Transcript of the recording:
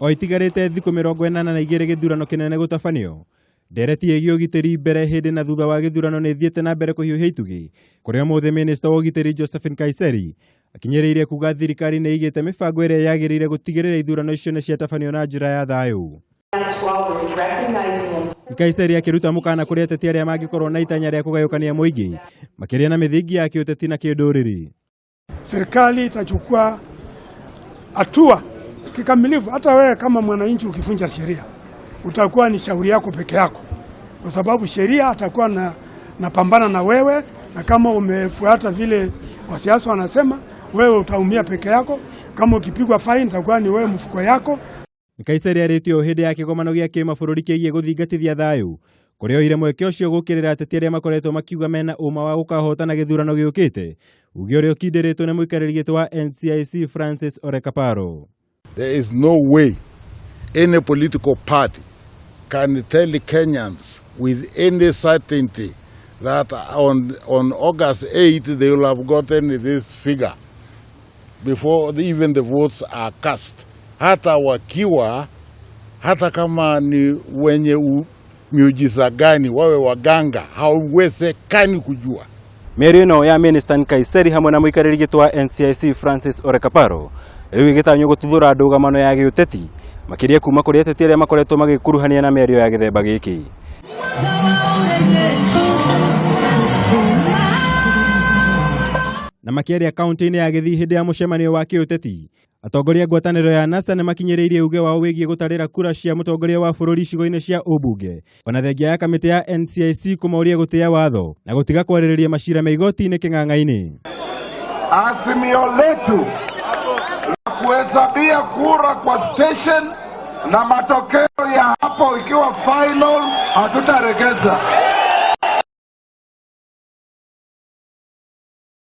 O itigarĩte thikũ 82 gĩthurano kĩnene gũtabanio. Ndereti ĩgiĩ ũgitĩri mbere hĩndĩ na thutha wa gĩthurano nĩ ĩthiĩte na mbere kũhiũhia itugĩ, kũrĩa ũmũthĩ minista wa ũgitĩri Josephine Nkaissery akinyĩrĩirie kuga thirikari nĩ ĩigĩte mĩbango ĩrĩa yagĩrĩire gũtigĩrĩra ithurano icio nĩ ciatabanio na njĩra ya thayũ. Nkaissery akĩruta mũkana kũrĩ ateti arĩa mangĩkorwo na itanya rĩa kũgayũkania mũingĩ makĩria na mĩthingi ya kĩũteti na kĩndũrĩrĩ. Serikali itachukua hatua kikamilifu. Hata wewe kama mwananchi ukivunja sheria utakuwa ni shauri yako peke yako, kwa sababu sheria atakuwa na napambana na wewe, na kama umefuata vile wasiasa wanasema, wewe utaumia peke yako. Kama ukipigwa fine itakuwa ni wewe mfuko yako. Nkaissery arĩtie ũũ hĩndĩ ya kĩgomano gĩa kĩmabũrũri kĩgiĩ gũthingatithia thayũ, kũrĩa oire mweke ũcio gũkĩrĩra ateti arĩa makoretwo makiuga mena ũma wa gũkahotana gĩthurano gĩũkĩte, uge ũrĩa ũkindĩrĩtwo nĩ mũikarĩri gĩtĩ wa NCIC Francis Ole Kaparo. There is no way any political party can tell Kenyans with any certainty that on August 8 they will have gotten this figure before even the votes are cast. Hata wakiwa, hata kama ni wenye miujiza gani, wawe waganga, hauwezekani kujua. Mĩario ĩno ya minista Nkaissery hamwe na mũikarĩri gĩtĩ wa NCIC Francis Ole Kaparo rĩu ĩgĩtanywo gũtuthũra ndũgamano ya gĩũteti makĩria kuma kũrĩ ateti arĩa makoretwo magĩkuruhania na mĩario ya gĩthemba gĩkĩ. Na makĩaria kaunti-inĩ ya Gĩthii hĩndĩ ya mũcemanio wa kĩũteti, atongoria a ngwatanĩro ya NASA nĩ makinyĩrĩirie uge wao wĩgiĩ gũtarĩra kura cia mũtongoria wa bũrũri icigo-inĩ cia ũmbunge, ona thengia ya kamĩtĩ ya NCIC kũmoria gũtĩa watho na gũtiga kwarĩrĩria macira me igoti-inĩ kĩng'ang'a-inĩ. Azimio letu la kuhesabia kura kwa station na matokeo ya hapo ikiwa final, hatutaregeza.